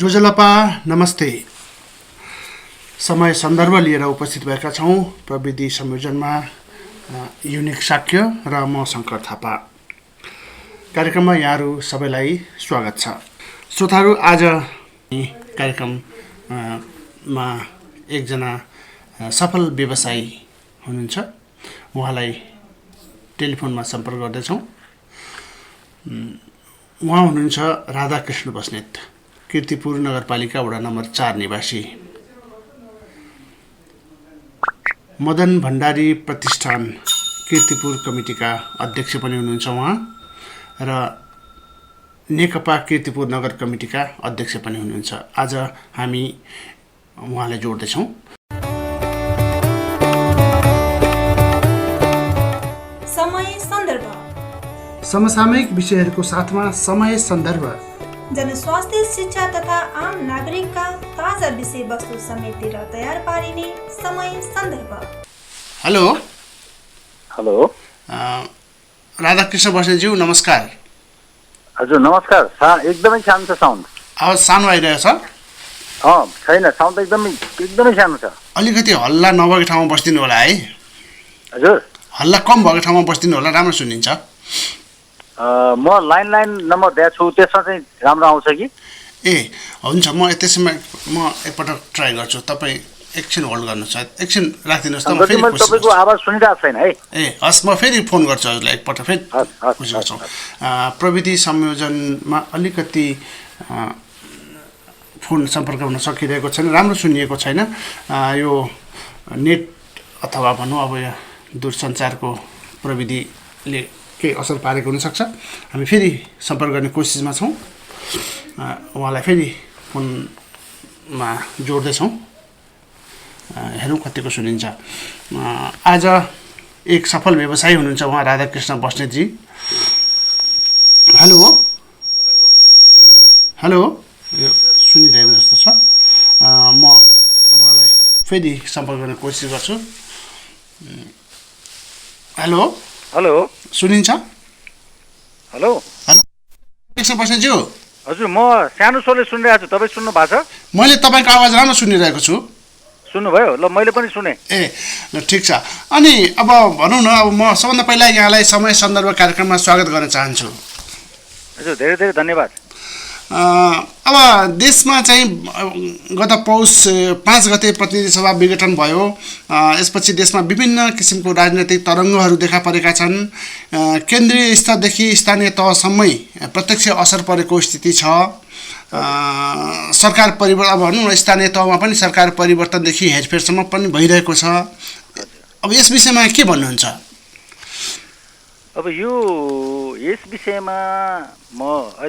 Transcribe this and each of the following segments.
जोजलपा नमस्ते। समय सन्दर्भ लिएर उपस्थित भएका छौँ प्रविधि संयोजनमा युनिक शाक्य र म शङ्कर थापा। कार्यक्रममा यहाँहरू सबैलाई स्वागत छ। श्रोताहरू, आज कार्यक्रममा एकजना सफल व्यवसायी हुनुहुन्छ, उहाँलाई टेलिफोनमा सम्पर्क गर्दैछौँ। उहाँ हुनुहुन्छ राधाकृष्ण बस्नेत, कीर्तिपुर नगरपालिका वडा नम्बर 4 निवासी। मदन भण्डारी प्रतिष्ठान कीर्तिपुर कमिटीका अध्यक्ष पनि हुनुहुन्छ उहाँ, र नेकपा कीर्तिपुर नगर कमिटीका अध्यक्ष पनि हुनुहुन्छ। आज हामी उहाँलाई जोड्दैछौँ। समय सन्दर्भ, समसामयिक विषयहरूको साथमा समय सन्दर्भ, जनस्वास्थ्य, शिक्षा तथा आम नागरिकका ताजा विषयवस्तु समेटेर तयार पारिने समय सन्दर्भ। हेलो हेलो, राधाकृष्ण बस्नेतज्यू नमस्कार। हजुर नमस्कार। एकदमै सानो छ साउन्ड। आवाज सानो आइरहेको छ? छैन, साउन्ड एकदमै सानो छ। अलिकति हल्ला नभएको ठाउँमा बस्दिनु होला है। हजुर, हल्ला कम भएको ठाउँमा बस्दिनु होला, राम्रो सुनिन्छ। म लाइन नम्बर दिएको छु, त्यसमा चाहिँ राम्रो आउँछ कि? ए हुन्छ, म त्यसमा एकपटक ट्राई गर्छु। तपाईँ एकछिन होल्ड गर्नुहोस्, एकछिन राखिदिनुहोस् त। म फेरि तपाईँको आवाज सुनिरहेको छैन है। ए हस्, म फेरि फोन गर्छु हजुरलाई एकपल्ट, फेरि कोसिस गर्छौँ। प्रविधि संयोजनमा अलिकति फोन सम्पर्क हुन सकिरहेको छैन, राम्रो सुनिएको छैन। यो नेट अथवा भनौँ अब यो दूरसञ्चारको प्रविधिले केही असर पारेको हुनसक्छ। हामी फेरि सम्पर्क गर्ने कोसिसमा छौँ। उहाँलाई फेरि फोनमा जोड्दैछौँ, हेरौँ कतिको सुनिन्छ। आज एक सफल व्यवसायी हुनुहुन्छ उहाँ राधाकृष्ण बस्नेतजी। हेलो हेलो, यो सुनिरहेको जस्तो छ। म उहाँलाई फेरि सम्पर्क गर्ने कोसिस गर्छु। हेलो हेलो, सुनिन्छ? हेलो हेलो कृष्ण बस्नेतज्यू। हजुर, म सानो स्वरले सुनिरहेको छु, तपाईँ सुन्नु भएको छ? मैले तपाईँको आवाज राम्रो सुनिरहेको छु। सुन्नुभयो? ल, मैले पनि सुने। ए ल, ठिक छ। अनि अब भनौँ न, अब म सबभन्दा पहिला यहाँलाई समय सन्दर्भ कार्यक्रममा स्वागत गर्न चाहन्छु। हजुर, धेरै धेरै धन्यवाद। अब देशमा चाहिँ गत पौष 5 गते प्रतिनिधि सभा विघटन भयो। यसपछि देशमा विभिन्न किसिमको राजनैतिक तरङ्गहरू देखा परेका छन्। केन्द्रीय स्तरदेखि स्थानीय तहसम्मै प्रत्यक्ष असर परेको स्थिति छ। सरकार परिवर्तन, अब भनौँ न स्थानीय तहमा पनि सरकार परिवर्तनदेखि हेरफेरसम्म पनि भइरहेको छ। अब यस विषयमा के भन्नुहुन्छ? अब यस विषयमा म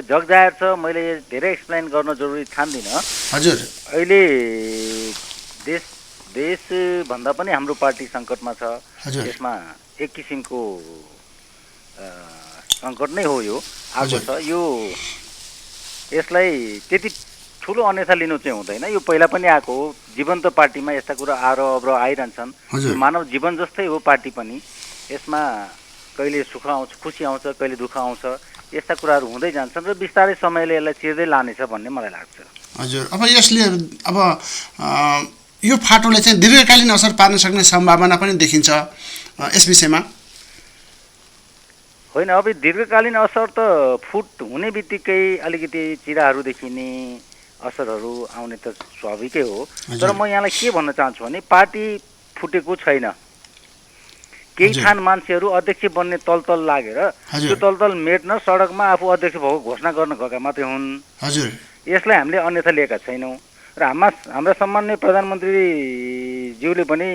जगजाहेर छ, मैले धेरै एक्सप्लेन गर्न जरुरी ठान्दिनँ। हजुर, अहिले देशभन्दा पनि हाम्रो पार्टी सङ्कटमा छ। यसमा एक किसिमको सङ्कट नै हो यो आएको छ। यसलाई त्यति ठुलो अन्यथा लिनु चाहिँ हुँदैन। यो पहिला पनि आएको हो। जीवन्त पार्टीमा यस्ता कुरा आरोप आइरहन्छन्। मानव जीवन जस्तै हो पार्टी पनि। यसमा कहिले सुख आउँछ, खुसी आउँछ, कहिले दुःख आउँछ, यस्ता कुराहरू हुँदै जान्छन् र बिस्तारै समयले यसलाई चिर्दै लानेछ भन्ने मलाई लाग्छ। हजुर, अब यसले अब यो फाटोले चाहिँ दीर्घकालीन असर पार्न सक्ने सम्भावना पनि देखिन्छ यस विषयमा? होइन, अब दीर्घकालीन असर त फुट हुने बित्तिकै अलिकति चिराहरू देखिने, असरहरू आउने त स्वाभाविकै हो। तर म यहाँलाई के भन्न चाहन्छु भने पार्टी फुटेको छैन। केही ठान मान्छेहरू अध्यक्ष बन्ने तलतल लागेर त्यो तलतल मेट्न सडकमा आफू अध्यक्ष भएको घोषणा गर्न गएका मात्रै हुन्। हजुर, यसलाई हामीले अन्यथा लिएका छैनौँ। र हाम्रा सम्माननीय प्रधानमन्त्रीज्यूले पनि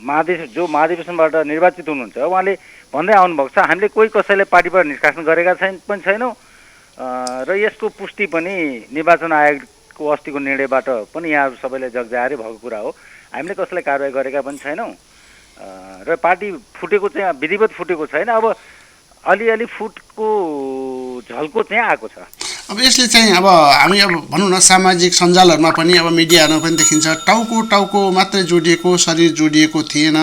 महाधिवेशनबाट निर्वाचित हुनुहुन्छ, उहाँले भन्दै आउनुभएको छ हामीले कोही कसैलाई पार्टीबाट निष्कासन गरेका पनि छैनौँ र यसको पुष्टि पनि निर्वाचन आयोगको अस्तिको निर्णयबाट पनि यहाँहरू सबैलाई जगजाहेरै भएको कुरा हो। हामीले कसैलाई कारवाही गरेका पनि छैनौँ र पार्टी फुटेको चाहिँ विधिवत फुटेको छैन। अब अलिअलि फुटको झल्को चाहिँ आएको छ। अब यसले चाहिँ अब हामी अब भनौँ न सामाजिक सञ्जालहरूमा पनि अब मिडियाहरूमा पनि देखिन्छ टाउको मात्रै जोडिएको, शरीर जोडिएको थिएन।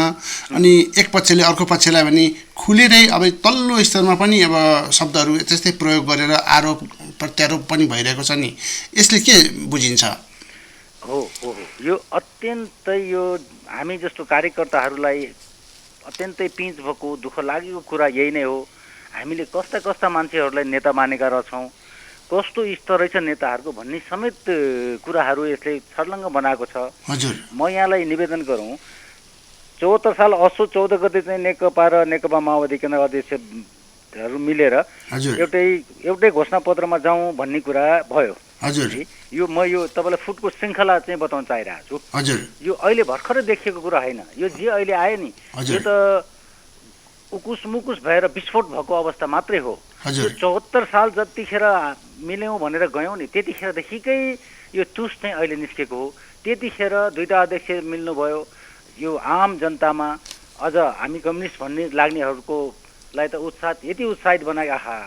अनि एक पक्षले अर्को पक्षलाई पनि खुलेरै अब तल्लो स्तरमा पनि अब शब्दहरू त्यस्तै प्रयोग गरेर आरोप प्रत्यारोप पनि भइरहेको छ नि, यसले के बुझिन्छ? हो हो हो यो अत्यन्तै यो हामी जस्तो कार्यकर्ताहरूलाई अत्यन्तै पिँच भएको दुःख लागेको कुरा यही नै हो। हामीले कस्ता कस्ता मान्छेहरूलाई नेता मानेका रहेछौँ, कस्तो स्तर रहेछ नेताहरूको भन्ने समेत कुराहरू यसले छर्लङ्ग बनाएको छ। हजुर, म यहाँलाई निवेदन गरौँ, 74 साल असोज 14 गते चाहिँ नेकपा र नेकपा माओवादी केन्द्र अध्यक्षहरू मिलेर हजुर, एउटै घोषणापत्रमा जाउँ भन्ने कुरा भयो। हजुर, यो तपाईँलाई फुटको श्रृङ्खला चाहिँ बताउन चाहिरहेको छु। हजुर, यो अहिले भर्खरै देखिएको कुरा होइन, यो जे अहिले आयो नि यो त उकुस मुकुस भएर विस्फोट भएको अवस्था मात्रै हो। यो 74 साल जतिखेर मिल्यौँ भनेर गयौँ नि त्यतिखेरदेखिकै यो तुस चाहिँ अहिले निस्केको हो। त्यतिखेर दुईटा अध्यक्ष मिल्नुभयो। यो आम जनतामा अझ हामी कम्युनिस्ट भन्ने लाग्नेहरूकोलाई त यति उत्साहित बनाएको, आहा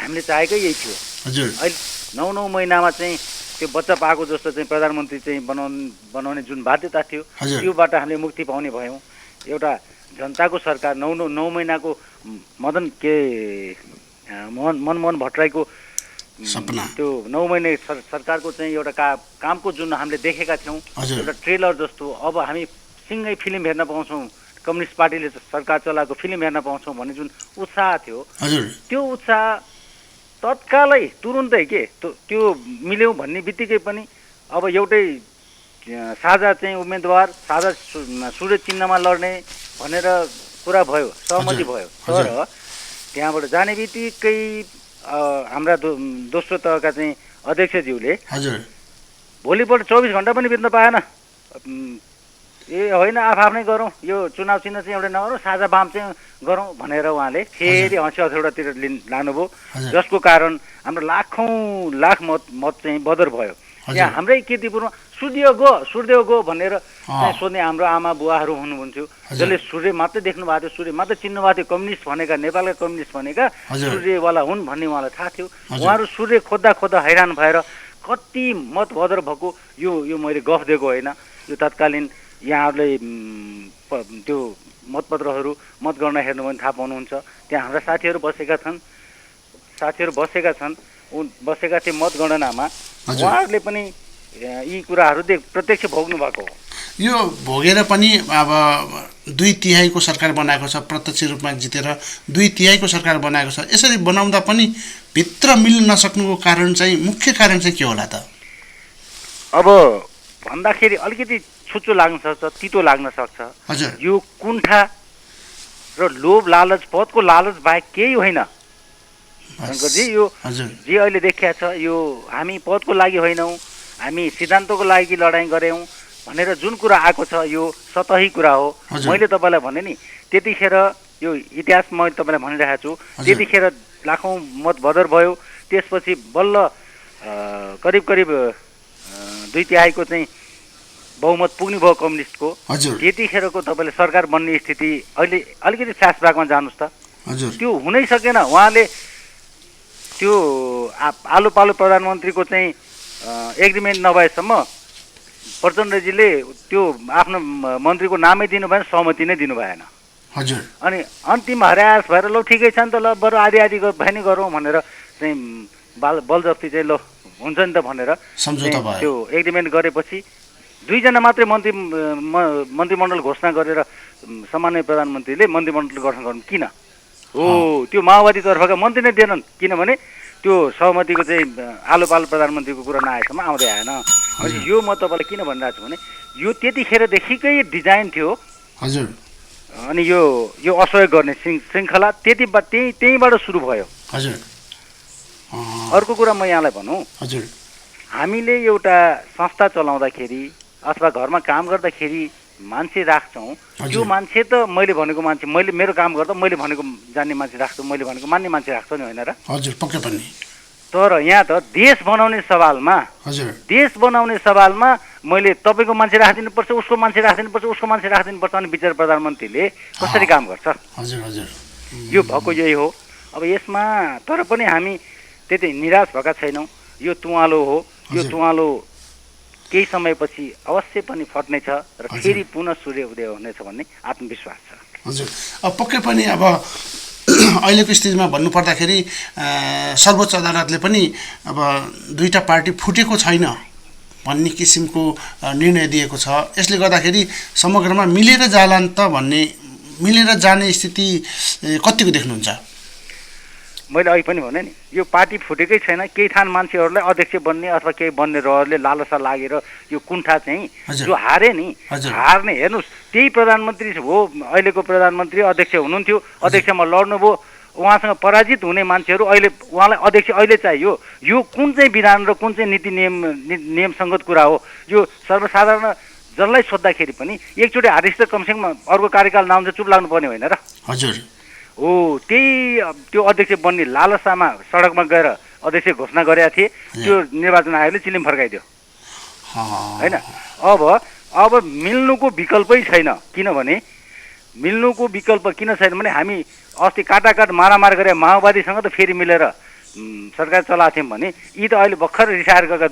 हामीले चाहेकै यही थियो। हजुर, अहिले 9 महिनामा चाहिँ त्यो बच्चा पाएको जस्तो चाहिँ प्रधानमन्त्री चाहिँ बनाउने जुन बाध्यता थियो त्योबाट हामीले मुक्ति पाउने भयौँ। एउटा जनताको सरकार 9 महिनाको मनमोहन भट्टराईको सपना त्यो 9 महिने सरकारको चाहिँ एउटा कामको जुन हामीले देखेका थियौँ, एउटा ट्रेलर जस्तो अब हामी सिँगै फिल्म हेर्न पाउँछौँ, कम्युनिस्ट पार्टीले सरकार चलाएको फिल्म हेर्न पाउँछौँ भन्ने जुन उत्साह थियो, त्यो उत्साह तत्कालै तुरुन्तै त्यो मिल्यौँ भन्ने बित्तिकै पनि अब एउटै साझा चाहिँ उम्मेदवार साझा सूर्य चिन्हमा लड्ने भनेर कुरा भयो, सहमति भयो। तर त्यहाँबाट जाने बित्तिकै हाम्रा दोस्रो तहका चाहिँ अध्यक्षज्यूले भोलिपल्ट 24 घन्टा पनि बित्न पाएन, होइन आफ्नै गरौँ, यो चुनाव चिन्ह चाहिँ एउटा नगरौँ, साझा वाम चाहिँ गरौँ भनेर उहाँले फेरि हँसी हथौडातिर लानुभयो, जसको कारण हाम्रो लाख मत चाहिँ बदर भयो। यहाँ हाम्रै कीर्तिपुरमा सूर्यदेव गो भनेर सोध्ने हाम्रो आमा बुवाहरू हुनुहुन्थ्यो, जसले सूर्य मात्रै देख्नु भएको थियो, सूर्य मात्रै चिन्नु भएको थियो, कम्युनिस्ट भनेका नेपालका कम्युनिस्ट भनेका सूर्यवाला हुन् भन्ने उहाँलाई थाहा थियो। उहाँहरू सूर्य खोज्दा हैरान भएर कति मत बदर भएको यो मैले गफ दिएको होइन, यो तत्कालीन यहाँहरूले त्यो मतपत्रहरू मतगणना हेर्नु भने थाहा पाउनुहुन्छ। त्यहाँ हाम्रा साथीहरू बसेका थिए मतगणनामा, उहाँहरूले पनि यी कुराहरू प्रत्यक्ष भोग्नु भएको हो। यो भोगेर पनि अब 2/3 सरकार बनाएको छ, प्रत्यक्ष रूपमा जितेर 2/3 सरकार बनाएको छ। यसरी बनाउँदा पनि भित्र मिल्न नसक्नुको कारण चाहिँ मुख्य कारण चाहिँ के होला त? अब भन्दाखेरि अलिकति छुच्चो लाग्न सक्छ, तितो लाग्न सक्छ। यो कुण्ठा र लोभ लालच, पदको लालच बाहेक केही होइन शङ्करजी। यो जे अहिले देखिया छ, यो हामी पदको लागि होइनौँ, हामी सिद्धान्तको लागि लडाइँ गऱ्यौँ भनेर जुन कुरा आएको छ यो सतही कुरा हो। मैले तपाईँलाई भने नि त्यतिखेर यो इतिहास मैले तपाईँलाई भनिरहेको छु, त्यतिखेर लाखौँ मत बदर भयो। त्यसपछि बल्ल करिब 2/3 चाहिँ बहुमत पुग्ने भयो कम्युनिस्टको। त्यतिखेरको तपाईँले सरकार बन्ने स्थिति अहिले अलिकति फ्ल्यासब्याकमा जानुहोस् त, त्यो हुनै सकेन। उहाँले त्यो आलो पालो प्रधानमन्त्रीको चाहिँ एग्रिमेन्ट नभएसम्म प्रचण्डजीले त्यो आफ्नो मन्त्रीको नामै दिनु भएन, सहमति नै दिनु भएन। अनि अन्तिम हरास भएर ल ठिकै छ नि त, ल बरु आधी भए नि गरौँ भनेर चाहिँ बलजफ्ती चाहिँ ल हुन्छ नि त भनेर त्यो एग्रिमेन्ट गरेपछि 2 जना मात्रै मन्त्रीमण्डल घोषणा गरेर सामान्य प्रधानमन्त्रीले मन्त्रीमण्डल गठन गर्नु किन हो? त्यो माओवादी तर्फका मन्त्री नै दिएनन्, किनभने त्यो सहमतिको चाहिँ आलो पालो प्रधानमन्त्रीको कुरा नआएसम्म आउँदै आएन। अनि यो म तपाईँलाई किन भनिरहेको छु भने यो त्यतिखेरदेखिकै डिजाइन थियो। अनि यो असहयोग गर्ने श्रृङ्खला त्यहीँबाट सुरु भयो। अर्को कुरा म यहाँलाई भनौँ, हामीले एउटा संस्था चलाउँदाखेरि अथवा घरमा काम गर्दाखेरि मान्छे राख्छौँ, त्यो मान्छे त मैले भनेको मान्छे, मैले मेरो काम गर्दा मैले भनेको जान्ने मान्छे राख्छु, मैले भनेको मान्ने मान्छे राख्छु नि, होइन र? पक्कै पनि। तर यहाँ त देश बनाउने सवालमा मैले तपाईँको मान्छे राखिदिनुपर्छ, उसको मान्छे राखिदिनुपर्छ अनि विचार प्रधानमन्त्रीले कसरी काम गर्छ? यो भएको यही हो। अब यसमा तर पनि हामी त्यति निराश भएका छैनौँ। यो तुवालो हो, यो तुवालो केही समयपछि अवश्य पनि फट्नेछ र फेरि पुनः सूर्य उदय हुनेछ भन्ने आत्मविश्वास छ। हजुर, अब पक्कै पनि अब अहिलेको स्थितिमा भन्नुपर्दाखेरि सर्वोच्च अदालतले पनि अब दुईटा पार्टी फुटेको छैन भन्ने किसिमको निर्णय दिएको छ। यसले गर्दाखेरि समग्रमा मिलेर जालान् त भन्ने मिलेर जाने स्थिति कतिको देख्नुहुन्छ? मैले अघि पनि भने नि यो पार्टी फुटेकै छैन। केही ठाउँ मान्छेहरूलाई अध्यक्ष बन्ने अथवा केही बन्ने रहरले लालसा लागेर यो कुण्ठा चाहिँ जो हारे नि हार्ने हेर्नुहोस् त्यही प्रधानमन्त्री हो अहिलेको प्रधानमन्त्री अध्यक्ष हुनुहुन्थ्यो अध्यक्षमा लड्नुभयो उहाँसँग पराजित हुने मान्छेहरू अहिले उहाँलाई अध्यक्ष अहिले चाहियो। यो कुन चाहिँ विधान र कुन चाहिँ नीति नियम सङ्गत कुरा हो? यो सर्वसाधारण जनलाई सोद्धाखेरि पनि एकचोटि हारिस त कमसेकम अर्को कार्यकाल नआउँछ चुप लाग्नुपर्ने होइन र? हजुर हो त्यही त्यो अध्यक्ष बन्ने लालसामा सडकमा गएर अध्यक्ष घोषणा गरेका थिए। त्यो निर्वाचन आयोगले चिलिम फर्काइदियो होइन। अब मिल्नुको विकल्पै छैन। किनभने मिल्नुको विकल्प किन छैन भने हामी अस्ति काटाकाट मारामार गरे माओवादीसँग त फेरि मिलेर सरकार चलाएको थियौँ भने यी त अहिले भर्खर रिसाएर गएका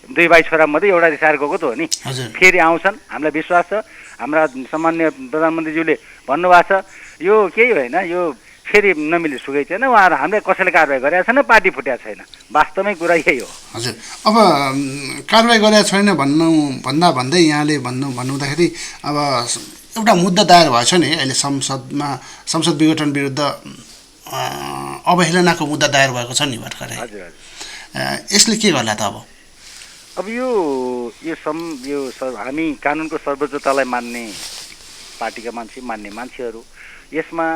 दुई भाइ छोरा मध्ये एउटा रिसाएर गएको त हो नि। फेरि आउँछन् हामीलाई विश्वास छ। हाम्रा सामान्य प्रधानमन्त्रीज्यूले भन्नुभएको छ यो केही होइन यो फेरि नमिले सुगै छैन। उहाँहरू हामीले कसैले कारवाही गरेका छैन पार्टी फुटेको छैन। वास्तवमै कुरा यही हो। हजुर अब कारवाही गरेका छैन भन्दै यहाँले भन्नुहुँदाखेरि अब एउटा मुद्दा दायर भएछ नि अहिले संसद विघटन विरुद्ध अवहेलनाको मुद्दा दायर भएको छ नि भर्खरै। यसले के गर्ला त? अब हामी कानुनको सर्वोच्चतालाई मान्ने पार्टीका मान्ने मान्छेहरू यसमा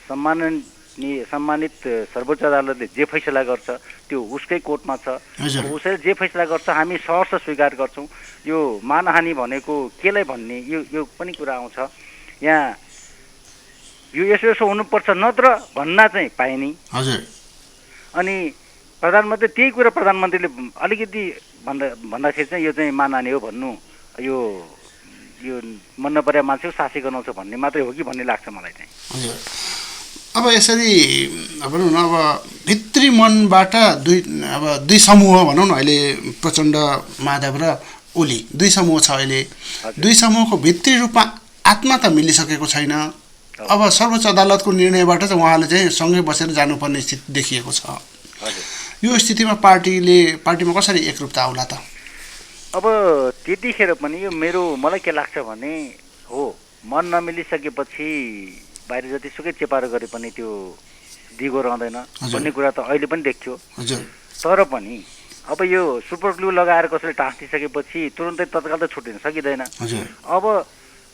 सम्मानित सर्वोच्च अदालतले जे फैसला गर्छ त्यो उसकै कोर्टमा छ। उसले जे फैसला गर्छ हामी सहर्ष स्वीकार गर्छौँ। यो मानहानि भनेको केलाई भन्ने यो पनि कुरा आउँछ यहाँ। यो यसो हुनुपर्छ नत्र भन्न चाहिँ पाइने। हजुर अनि प्रधानमन्त्री त्यही कुरा प्रधानमन्त्रीले अलिकति भन्दाखेरि चाहिँ यो चाहिँ मानहानि हो भन्नु यो मन नपरेको मान्छेको सासै गनाउँछ भन्ने मात्रै हो कि भन्ने लाग्छ मलाई चाहिँ। हजुर अब यसरी भनौँ न अब भित्री मनबाट दुई समूह भनौँ न अहिले प्रचण्ड माधव र ओली दुई समूह छ अहिले। दुई समूहको भित्री रूपमा आत्मा त मिलिसकेको छैन। अब सर्वोच्च अदालतको निर्णयबाट चाहिँ उहाँले चाहिँ सँगै बसेर जानुपर्ने स्थिति देखिएको छ। यो स्थितिमा पार्टीमा कसरी एकरूपता आउला त? अब त्यतिखेर पनि यो मलाई के लाग्छ भने हो मन नमिलिसकेपछि बाहिर जतिसुकै चेपारो गरे पनि त्यो दिगो रहँदैन भन्ने कुरा त अहिले पनि देखियो। तर पनि अब यो सुपर ग्लु लगाएर कसैले टाँसिसकेपछि तुरुन्तै तत्काल त छुटिन सकिँदैन। अब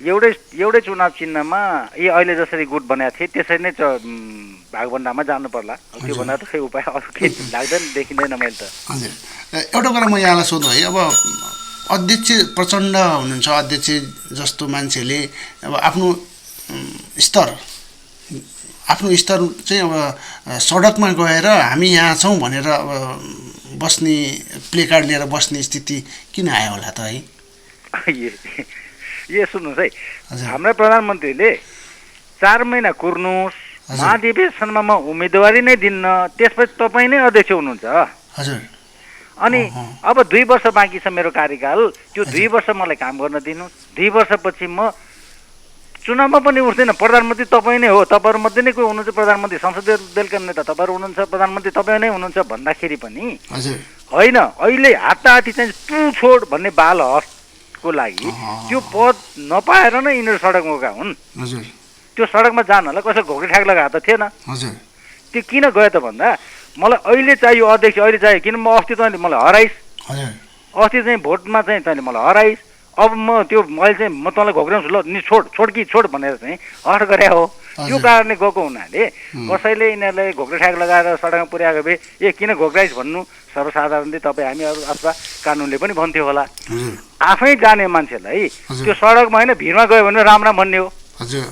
एउटै चुनाव चिन्हमा यी अहिले जसरी गुट बनाएको थिए त्यसरी नै भागभण्डामा जानु पर्ला। त्यो भन्दा त खै उपाय अरू केही लाग्दैन देखिँदैन मैले त। हजुर एउटा कुरा म यहाँलाई सोधौँ है। अब अध्यक्ष प्रचण्ड हुनुहुन्छ अध्यक्ष जस्तो मान्छेले अब आफ्नो स्तर चाहिँ अब सडकमा गएर हामी यहाँ छौँ भनेर अब बस्ने प्लेकार्ड लिएर बस्ने स्थिति किन आयो होला त है? यो सुन्नुहोस् है हाम्रा प्रधानमन्त्रीले 4 महिना कुर्नुहोस् महाधिवेशनमा म उम्मेदवारी नै दिन्न त्यसपछि तपाईँ नै अध्यक्ष हुनुहुन्छ। हजुर अनि अब 2 वर्ष बाँकी छ मेरो कार्यकाल त्यो 2 वर्ष मलाई काम गर्न दिनुहोस्। 2 वर्षपछि म चुनावमा पनि उठ्दैन प्रधानमन्त्री तपाईँ नै हो तपाईँहरूमध्ये नै कोही हुनुहुन्छ प्रधानमन्त्री संसदीय दलका नेता तपाईँहरू हुनुहुन्छ प्रधानमन्त्री तपाईँ नै हुनुहुन्छ भन्दाखेरि पनि होइन अहिले हाताहाती चाहिँ तु छोड भन्ने बाल हकको लागि त्यो पद नपाएर नै यिनीहरू सडकमा गएका हुन्। त्यो सडकमा जानलाई कसैले घोक्रे ठ्याक लगाएको त थिएन। त्यो किन गयो त भन्दा मलाई अहिले चाहियो अध्यक्ष अहिले चाहियो किन म अस्ति तैँले मलाई हराइस् अस्ति चाहिँ भोटमा चाहिँ तैँले मलाई हराइस् अब म त्यो अहिले चाहिँ म तँलाई घोक्राउँछु ल नि छोड भनेर चाहिँ हट गरे हो। त्यो कारणले गएको हुनाले कसैले यिनीहरूलाई घोक्रे ठ्याक लगाएर सडकमा पुर्याएको भए किन घोक्राइस् भन्नु सर्वसाधारणले तपाईँ हामीहरू अथवा कानुनले पनि भन्थ्यो होला। आफै जाने मान्छेलाई त्यो सडकमा होइन भिडमा गयो भने राम भन्ने हो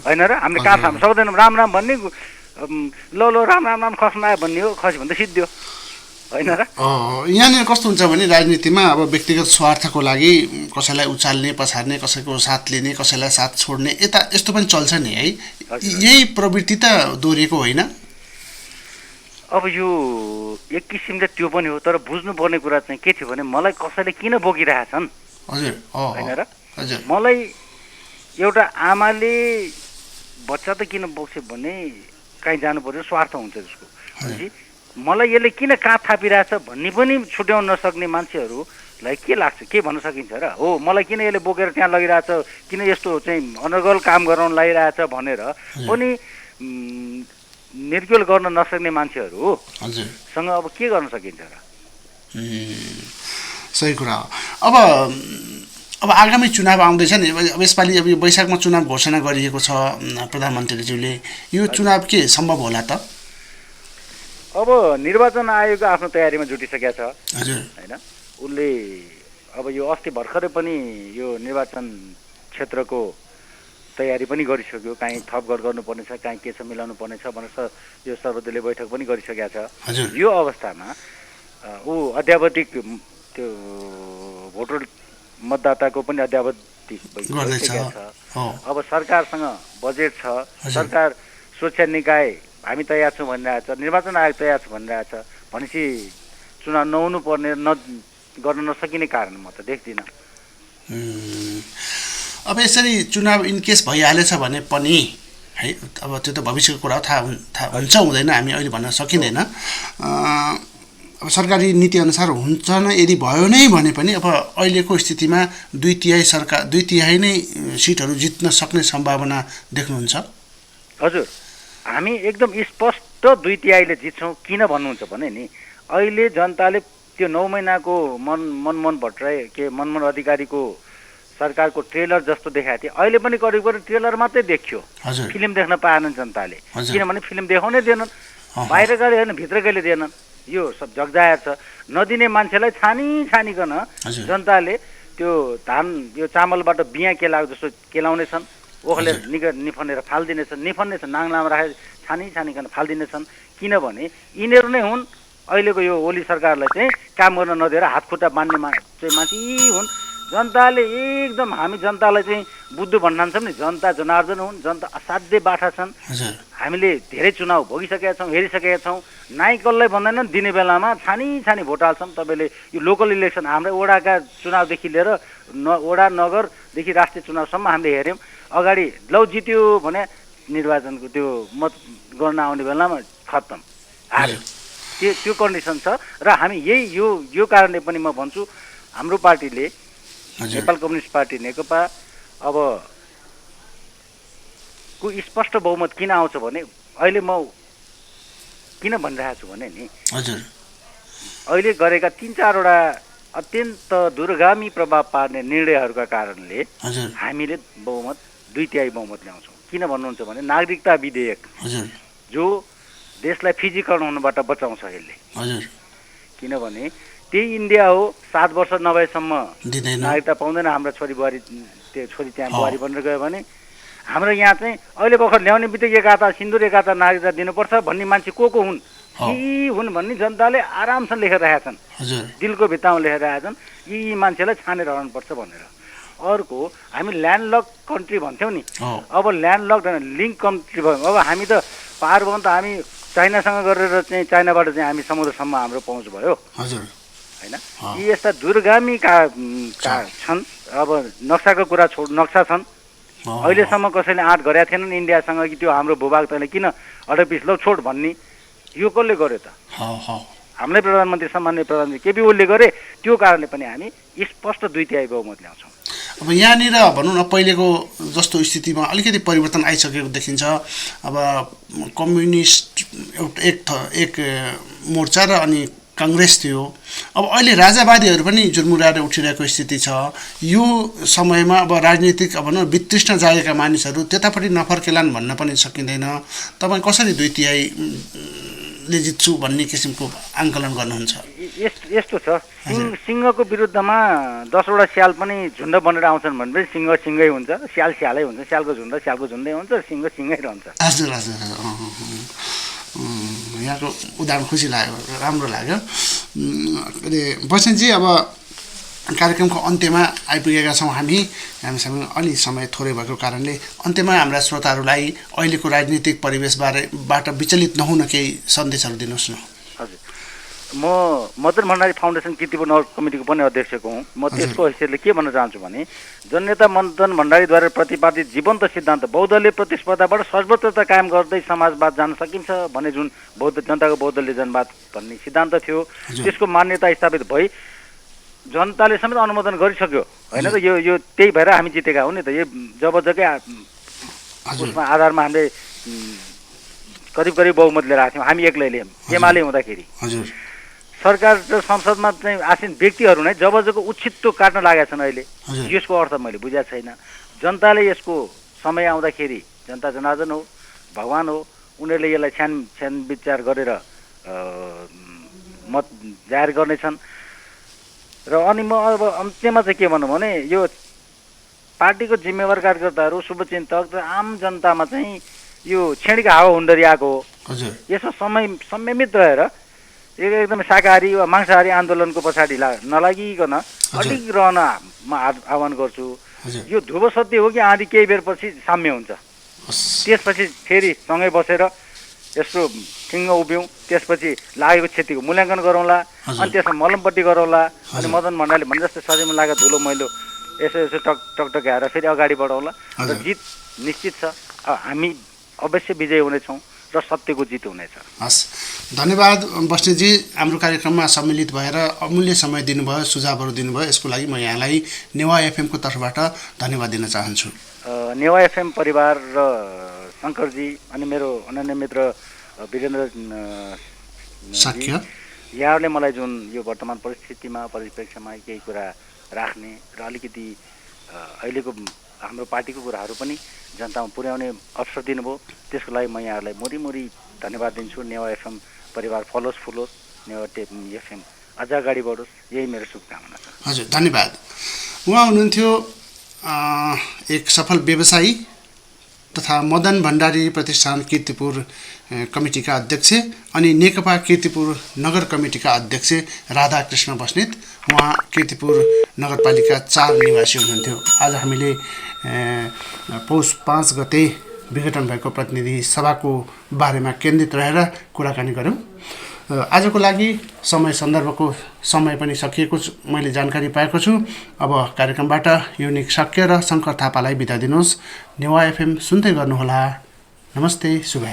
होइन र? हामीले कहाँ थाहा सक्दैनौँ राम भन्ने ल राम खस्न आयो भन्ने हो। खस्यो भने त सिद्धियो होइन र? यहाँनिर कस्तो हुन्छ भने राजनीतिमा अब व्यक्तिगत स्वार्थको लागि कसैलाई उचाल्ने पछार्ने कसैको साथ लिने कसैलाई साथ छोड्ने यस्तो पनि चल्छ नि है। यही प्रवृत्ति त दोहोरिएको होइन? अब यो एक किसिमले त्यो पनि हो तर बुझ्नुपर्ने कुरा चाहिँ के थियो भने मलाई कसैले किन बोकिरहेछन् होइन र? मलाई एउटा आमाले बच्चा त किन बोक्छ भने कहीँ जानु पर्यो स्वार्थ हुन्छ त्यसको भनेपछि मलाई यसले किन काँध थापिरहेछ भन्ने पनि छुट्याउन नसक्ने मान्छेहरूलाई के लाग्छ, के भन्न सकिन्छ र? हो मलाई किन यसले बोकेर त्यहाँ लगिरहेछ, किन यस्तो चाहिँ अनर्गल काम गराउन लागिरहेछ भनेर पनि निर्गुल गर्न नसक्ने मान्छेहरूसँग अब के गर्न सकिन्छ र? सही कुरा हो। अब आगामी चुनाव आउँदैछ नि, अब यसपालि अब यो वैशाखमा चुनाव घोषणा गरिएको छ प्रधानमन्त्रीज्यूले, यो चुनाव के सम्भव होला त? अब निर्वाचन आयोग आफ्नो तयारीमा जुटिसकेका छ होइन। उसले अब यो अस्ति भर्खरै पनि यो निर्वाचन क्षेत्रको तयारी पनि गरिसक्यो, काहीँ थपगढ गर्नुपर्ने छ, काहीँ के छ मिलाउनु पर्ने छ भनेर यो सर्वदलीय बैठक पनि गरिसकेका छ। यो अवस्थामा ऊ अध्यावधिक त्यो भोटर मतदाताको पनि अध्यावधि भइसकेका छ। अब सरकारसँग बजेट छ, सरकार सुरक्षा निकाय हामी तयार छौँ भनिरहेछ, निर्वाचन आयोग तयार छ भनिरहेछ भनेपछि चुनाव नहुनु पर्ने गर्न नसकिने कारण म त देख्दिनँ। अब यसरी चुनाव इनकेस भइहालेछ भने पनि है, अब त्यो त भविष्यको कुरा हो, थाहा हुन्छ हुँदैन हामी अहिले भन्न सकिँदैन। अब सरकारी नीतिअनुसार हुन्छ न, यदि भयो नै भने पनि अब अहिलेको स्थितिमा 2/3 नै सिटहरू जित्न सक्ने सम्भावना देख्नुहुन्छ? हजुर, हामी एकदम स्पष्ट 2/3 जित्छौँ। किन भन्नुहुन्छ भने नि अहिले जनताले त्यो 9 महिनाको मनमोहन भट्टराई मनमोहन अधिकारीको सरकारको ट्रेलर जस्तो देखाएको थियो, अहिले पनि करिब ट्रेलर मात्रै देखियो, फिल्म देख्न पाएनन् जनताले। किनभने फिल्म देखाउनै दिएनन्, बाहिर गए होइन भित्र गएले दिएनन्। यो सब जगजाहेर छ। नदिने मान्छेलाई छानिकन जनताले त्यो धान यो चामलबाट बिहा केलाएको जस्तो केलाउनेछन्, ओखले निफनेर निफन्नेछन्, नाङ्लामा राखेर छानिकन फालिदिनेछन्। किनभने यिनीहरू नै हुन् अहिलेको यो ओली सरकारलाई चाहिँ काम गर्न नदिएर हातखुट्टा बान्ने मान्छे हुन्। जनताले एकदम हामी जनतालाई चाहिँ बुद्धु भन्ठान्छौँ नि, जनता जनार्दन हुन्, जनता असाध्यै बाठा छन्। हामीले धेरै चुनाव भोगिसकेका छौँ, हेरिसकेका छौँ। नाइकललाई भन्दैनन् दिने बेलामा छानी भोट हाल्छौँ। तपाईँले यो लोकल इलेक्सन हाम्रो वडाका चुनावदेखि लिएर वडा नगरदेखि राष्ट्रिय चुनावसम्म हामीले हेऱ्यौँ। अगाडि लौ जित्यो भने निर्वाचनको त्यो मत गर्न आउने बेलामा खत्तम हाल्यो, त्यो कन्डिसन छ। र हामी यही यो कारणले पनि म भन्छु हाम्रो पार्टीले नेपाल कम्युनिस्ट पार्टी नेकपा अब को स्पष्ट बहुमत किन आउँछ भने अहिले म किन भनिरहेको छु भने नि अहिले गरेका 3-4वटा अत्यन्त दूरगामी प्रभाव पार्ने निर्णयहरूका कारणले हामीले बहुमत 2/3 बहुमत ल्याउँछौँ। किन भन्नुहुन्छ भने नागरिकता विधेयक जो देशलाई फिजीकरण हुनबाट बचाउँछ यसले। किनभने त्यही इन्डिया हो, 7 वर्ष नभएसम्म नागरिकता पाउँदैन हाम्रा छोरी बुहारी, त्यो छोरी त्यहाँ बुहारी बनेर गयो भने। हाम्रो यहाँ चाहिँ अहिले भर्खर ल्याउने बित्तिकै एकाता सिन्दुर एकाता नागरिकता दिनुपर्छ भन्ने मान्छे को हुन्, यी हुन् भन्ने जनताले आरामसँग लेखेर राखेका छन्, दिलको भित्तामा लेखेर राखेका छन्। यी मान्छेलाई छानेर हराउनुपर्छ भनेर। अर्को हामी ल्यान्डलक कन्ट्री भन्थ्यौँ नि, अब ल्यान्डलक लिङ्क कन्ट्री भयो। अब हामी त पार भयो भने त हामी चाइनासँग गरेर चाहिँ चाइनाबाट चाहिँ हामी समुद्रसम्म हाम्रो पहुँच भयो होइन। यी यस्ता दूरगामी छन्। अब नक्साको कुरा नक्सा छन्। अहिलेसम्म कसैले आँट गरेका थिएनन् इन्डियासँग कि त्यो हाम्रो भूभाग तैँले किन अडपिस लौ छोड भन्ने। यो कसले गर्यो त? हाम्रै प्रधानमन्त्री सामान्य प्रधानमन्त्री केपी ओलीले गरे। त्यो कारणले पनि हामी स्पष्ट 2/3 बहुमत ल्याउँछौँ। अब यहाँनिर भनौँ न पहिलेको जस्तो स्थितिमा अलिकति परिवर्तन आइसकेको देखिन्छ। अब कम्युनिस्ट एक मोर्चा र अनि काङ्ग्रेस थियो। अब अहिले राजावादीहरू पनि जुर्मुराएर उठिरहेको स्थिति छ। यो समयमा अब राजनीतिक अब वितृष्ण जागेका मानिसहरू त्यतापट्टि नफर्केलान् भन्न पनि सकिँदैन। तपाईँ कसरी 2/3ले जित्छु भन्ने किसिमको आङ्कलन गर्नुहुन्छ? यस्तो छ, सिंहको विरुद्धमा 10वटा स्याल पनि झुन्ड बनेर आउँछन् भने पनि सिंहै हुन्छ, स्यालै हुन्छ, स्यालको झुन्डै हुन्छ, सिंहै रहन्छ। हजुर यहाँको उदाहरण खुसी लाग्यो, राम्रो लाग्यो। बस्नेतजी अब कार्यक्रमको अन्त्यमा आइपुगेका छौँ हामीसँग अलि समय थोरै भएको कारणले अन्त्यमा हाम्रा श्रोताहरूलाई अहिलेको राजनीतिक परिवेशबाट विचलित नहुन केही सन्देशहरू दिनुहोस् न। हजुर, मदन भण्डारी फाउन्डेसन कीर्तिपुर नगर कमिटीको पनि अध्यक्षको हुँ। म त्यसको हैसियतले के भन्न चाहन्छु भने जननेता मदन भण्डारीद्वारा प्रतिपादित जीवन्त सिद्धान्त बहुदलीय प्रतिस्पर्धाबाट सर्वोच्चता कायम गर्दै समाजवाद जान सकिन्छ भन्ने जुन जनताको बहुदलीय जनवाद भन्ने सिद्धान्त थियो, त्यसको मान्यता स्थापित भई जनताले समेत अनुमोदन गरिसक्यो होइन त। यो त्यही भएर हामी जितेका हौँ नि त। यो जबजकै उसमा आधारमा हामीले करिब बहुमत लिएर आएको थियौँ हामी एक्लैले एमाले हुँदाखेरि। सरकार र संसदमा चाहिँ आसीन व्यक्तिहरू नै जबजको उछित्तो काट्न लागेका छन् अहिले। यसको अर्थ मैले बुझाएको छैन। जनताले यसको समय आउँदाखेरि जनता जनार्दन हो, भगवान हो, उनीहरूले यसलाई छ्यान विचार गरेर मत जाहेर गर्नेछन्। र अनि म अब अन्त्यमा चाहिँ के भनौँ भने यो पार्टीको जिम्मेवार कार्यकर्ताहरू, शुभचिन्तक र आम जनतामा चाहिँ यो छेडीको हावा हुन्डरी आएको हो। यसमा संयमित रहेर एकदमै शाकाहारी वा मांसाहारी आन्दोलनको पछाडि नलागिकन अडिग रहन म आह्वान गर्छु। यो ध्रुव सत्य हो कि आधी केही बेरपछि साम्य हुन्छ। त्यसपछि फेरि सँगै बसेर यस्तो ठिङ्ग उभियौँ, त्यसपछि लागेको क्षतिको मूल्याङ्कन गरौँला, अनि त्यसमा मलमपट्टि गरौँला। अनि मदन भण्डारीले भने जस्तै शरीरमा लागेको धुलो मैलो यसो टकटक्याएर फेरि अगाडि बढाउँला र जित निश्चित छ। हामी अवश्य विजयी हुनेछौँ र सत्यको जित हुनेछ। हस्, धन्यवाद बस्नेतजी। हाम्रो कार्यक्रममा सम्मिलित भएर अमूल्य समय दिनुभयो, सुझावहरू दिनुभयो, यसको लागि म यहाँलाई नेवा एफएमको तर्फबाट धन्यवाद दिन चाहन्छु। नेवा एफएम परिवार र शङ्करजी अनि मेरो अनन्य मित्र वीरेन्द्र साक्य, यहाँहरूले मलाई जुन यो वर्तमान परिस्थितिमा परिप्रेक्ष्यमा केही कुरा राख्ने र अलिकति अहिलेको हाम्रो पार्टीको कुराहरू पनि जनतामा पुर्याउने अवसर दिनुभयो, त्यसको लागि म यहाँहरूलाई मोरी धन्यवाद दिन्छु। नेवा एफएम परिवार फलोस् फुलोस्, नेवा एफएम अझ अगाडि बढोस्, यही मेरो शुभकामना छ। हजुर, धन्यवाद। उहाँ हुनुहुन्थ्यो एक सफल व्यवसायी तथा मदन भण्डारी प्रतिष्ठान कीर्तिपुर कमिटीका अध्यक्ष अनि नेकपा कीर्तिपुर नगर कमिटीका अध्यक्ष राधाकृष्ण बस्नेत। उहाँ कीर्तिपुर नगरपालिका 4 निवासी हुनुहुन्थ्यो। आज हामीले पौष 5 गते विघटन भएको प्रतिनिधि सभाको बारेमा केन्द्रित रहेर कुराकानी गऱ्यौँ। आजको लागि समय सन्दर्भको समय पनि सकिएको मैले जानकारी पाएको छु। अब कार्यक्रमबाट युनिक शक्य र शङ्कर थापालाई बिदा दिनुहोस्। नेवा एफएम सुन्दै गर्नुहोला। नमस्ते, शुभ